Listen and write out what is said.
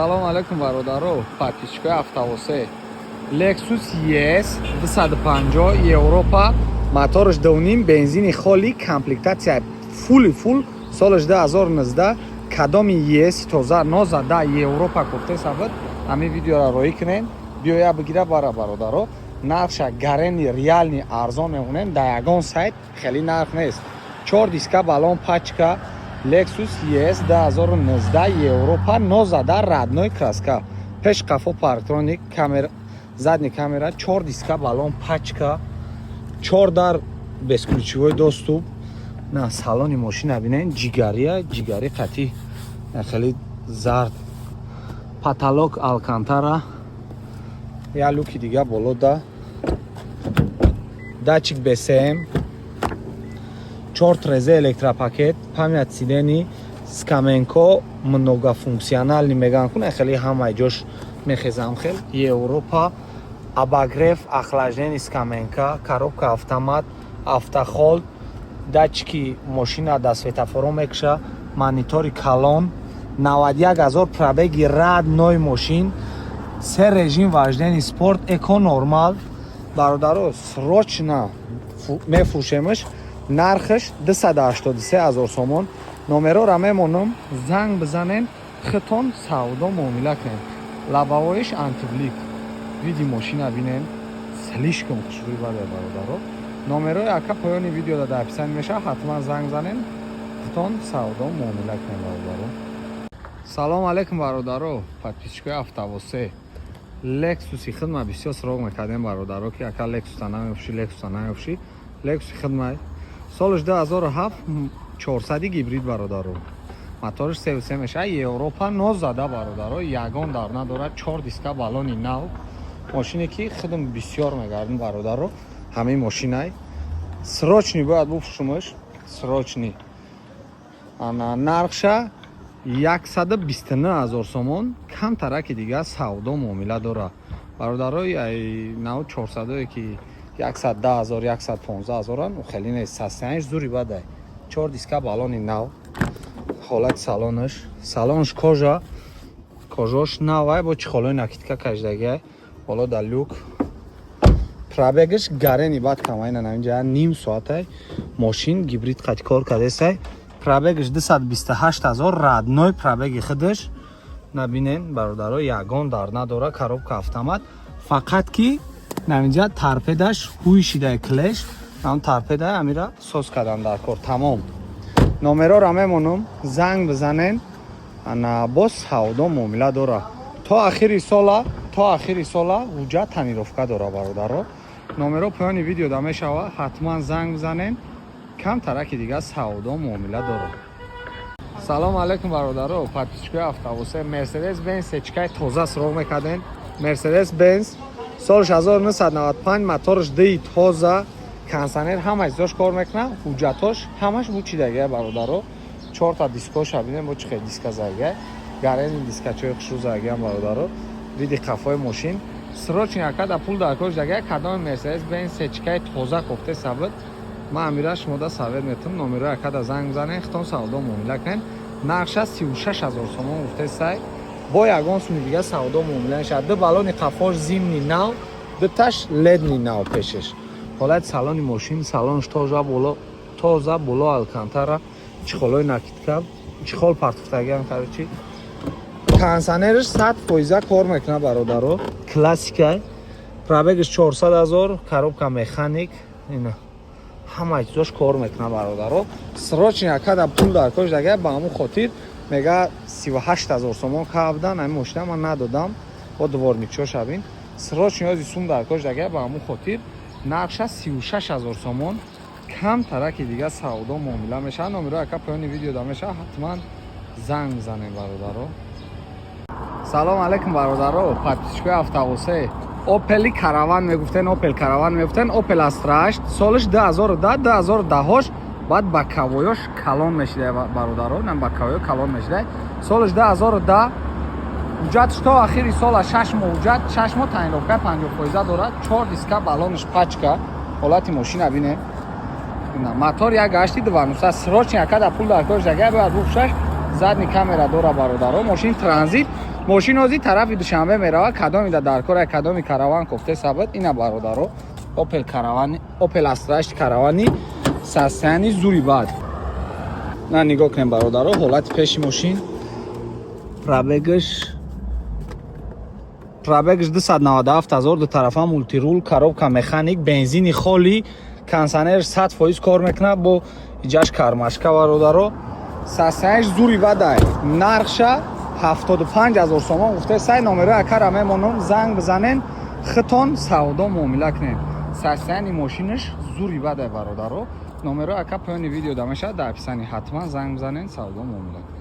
Салом алейкум, бародаро, подписчикои Автовосе. Lexus ES 250 Европа, моторш 2,5, бензини холи, комплектация фулли фул, солаш 2019. Кадоми ES тоза нозада Европа гуфте сабад, ҳамин видеоро роӣ кунен, биёя бигира бара, бародаро. Нархша гарени реальный арзон мемонем, дар ягон сайт хеле нарх нест. Чор диска, баллон пачка, Lexus ES 2019 Европа, нозада, родной краска, пеш қафо парктроник, камера, задний камера, чор диска, баллон пачка, чор дар, бесключевой доступ. На салони мошина бинен, ҷигария, ҷигари қатӣ, хеле зард, потолок алкантара, я люки дига боло да, датчик BSM, чор трезе, электропакет, память сидений, скамейка многофункциональный меган кун, хеле ҳамаи ҷош мехезам, хел Европа, обогрев, охлаждение скамейка, коробка автомат, автохолд, датчики мошина да светофоро мекша, монитори калон, 91 ҳазор пробеги родной мошин, се режим вождения: спорт, эко, нормал. Бародаро, срочно мефурӯшемаш, нархаш 283 ҳазор сомон. Номерора мемонам, занг бизанен, хитон савдо муомила кунен. Лобовоиш антиблик, види мошина бинен, слишком хушрӯй баде, бародаро. Номерои ака поёни видеода дар описание мешавад, ҳатман занг занен, хитон савдо муомила кунен, бародаро. Салом алейкум, бародаро, подписчикои Автовосе. Лексуси хидма бисёр суроғ мекардем, бародаро, ки ака, Лексуса намефурӯшӣ, Лексуса намефурӯшӣ? Лексуси хидмай, солаш 2007, 400 гибрид, бародаро, моторш 3,3 мешавад, Европа, нозада, бародаро, ягон дар надорад, чор диска, баллони нав. Мошине ки худам бисёр мегардам, бародаро, ҳамин мошинай срочный бояд бупӯшумаш, срочный. Ана нархша 129 ҳазор сомон, камтараки дига савдо муомила дора, бародарои. Ай нав чорсадое ки 110 ҳазор, 115 ҳазоран, хеле нест, састианш зури бадай. Чор диска, баллони нав, ҳолати салонаш, салонш кожа, кожош навай, бо чехолои накидка кашидагиай, боло да люк. Пробегаш гарени бад камайна, инҷа ним соатай мошин гибрид қати кор кардесай. Пробегаш 228 ҳазор, родной пробеги худаш. Набинен, бародаро, ягон дар надора, коробка автомат, фақат ки наминҷа торпедаш ҳуй шидай, клеш ам торпеда, амира соз кардан дар кор, тамом. Номерора мемонам, занг бизанен. Ана боз савдо муомила дора то ахири сола, то ахири сола ҳуҷҷат тонировка дора, бародаро. Номеро поёни видео да мешава, ҳатман занг бизанен, камтараки дига савдо муомила дора. Салом алейкум, бародаро, подписчикои Автовосе. Мерседес Бенз сечкаи тоза суроғ мекарден. Мерседес Бенз, солш 1995, моторш ди тоза, кондиционер, ҳама чизош кор мекунад, ҳуҷҷатош ҳамаш бучидагия, бародаро. Чорта дискоша бинем, бо чӣ хел диска задагия, гарени дискачои хушрӯ задагиям, бародаро. Види қафои мошин. Срочный акада пул дар кор шудагия, кадоми Мерседес Бенз сечкаи тоза кофте сабит, ман амира шумода совет метам, номерои акада занг бизанен, хитон савдо муомила кунен. Нархша 36 ҳазор сомон гуфте сай, бо ягон суми дига савдо муомила мешавад. Ду баллони қафош зимний нав, дуташ летний нав пешеш. Ҳолати салони мошин, салонш тоза, боло тоза, боло алкантара, чехолои накидка, чехол партуфтагиам, короче, кондиционерш 100 фоиза кор мекунад, бародаро, классика. Пробегаш 400 ҳазор, коробка механик, ина ҳама чизош кор мекунад, бародаро. Срочный акада пул дар кор шудага, ба ҳамун хотир мега 38 ҳазор сомон кабдан ҳамин мошина, ман надодам, бо дворникчо шавин. Срочный ози сум дар кор шудага, ба ҳамун хотир нархша 36 ҳазор сомон, камтараки дига савдо муомила мешавад. Номеро ака поёни видео да мешавад, ҳатман занг бизанем, бародаро. Салом алейкум, бародаро, подписчикои Автовосе. Опели Караван мегуфтен, Опел Караван мегуфтен, Опел Астра 8, солаш 2010, 2010-ош, баъд боковоёш калон мешида, бародаро, на боковоё калон мешида. Солаш 2010, ҳуҷҷатш то ахири сола, 6 моҳ ҳуҷҷат, 6 моҳ тонировка, 50 фоиза дорад, чор диска, баллонш пачка. Ҳолати мошина бинем, мотор як гашти 2,9. Срочный акада пул дар кор шага, бояд бупӯшаш. Задний камера дора, бародаро, мошин транзит. Мошин ҳозир тарафи Душанбе мерава. Кадоми да дар кора, кадоми Караван кофте сабат, ина, бародаро, Опел Каравани, Опел Астра Каравани, состояние зури бад. На, нигоҳ кунем, бародаро, ҳолати пеши мошин. Пробегаш 297 ҳазор, ду тарафа мультируль, коробка механик, бензини холи, кондиционер 100% кор мекунад, бо иҷаш кармашка. Бародаро, состояние ш зури бадай. Нархша 75 ҳазор сомон гуфте. Сай номерои акара мемонам, занг бизанен, хитон савдо муомила кунед. Состояние мошинаш зури бадай, бародаро. Номерои ака поёни видео да мешавад, дар описании. Ҳатман занг бизанен, савдо муомила кунед.